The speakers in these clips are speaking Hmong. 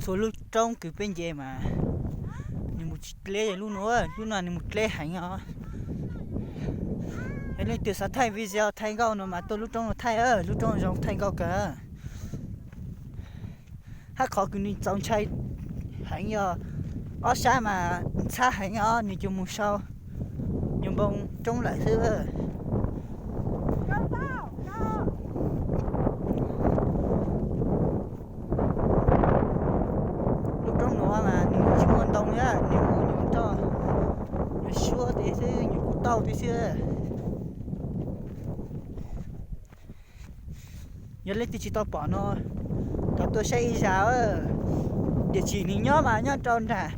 Txhua lub roob kws peb nce mas nws mus tsis dleb lub nuav, lub no nws mus dleb heev os. Yog leej twg xav thaij video thaij nkauj no mas tuaj lub roob no thaij, lub roob zoo thaij nkauj kawg. Hab qhov kws nws txaus ntshai heev yog ob sab mas ntxhab heev os, nws cov mus sau nyuag npoo roob lawm xwb. Lub roob nuav mas nws tsis muaj ntoo, nws muaj nyuag roj, nyuag suab tej xwb, nyuag kuj tauj tej xwb. Yog leej twg tsis tau pom no, rov tuaj saib ib zag. Tiam sis nws nyob mas nyob rau nram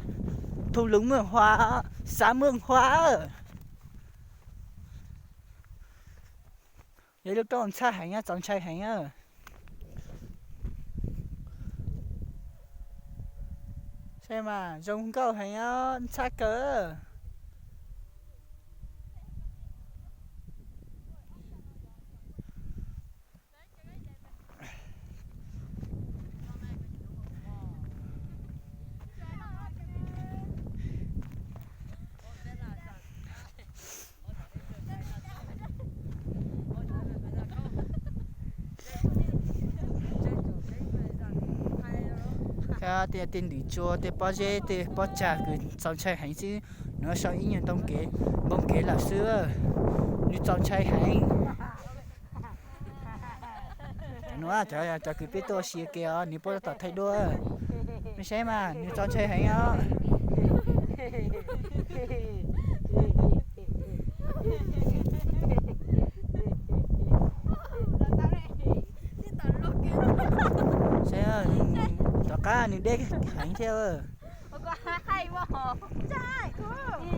thung lwm Maj Huas, xav Maj Huas. Yog lub roob ntxhab heev, txaus ntshai heev. Saib mas zoo nkauj heev, ntxhab kawg. Tej ntwm tsua, tej pob zeb, tej pob tsag kws txaus ntshai heev xwb, nws sau ib nyuag ntoo kev, npoo kev lawm xwb, nws txaus ntshai heev. Nuav cov kws peb tuaj ua si ke os, nws puab tab tom thaij duab. Mej saib mas nws txaus ntshai heev os. Saib, tom qab nws deb heev thiab.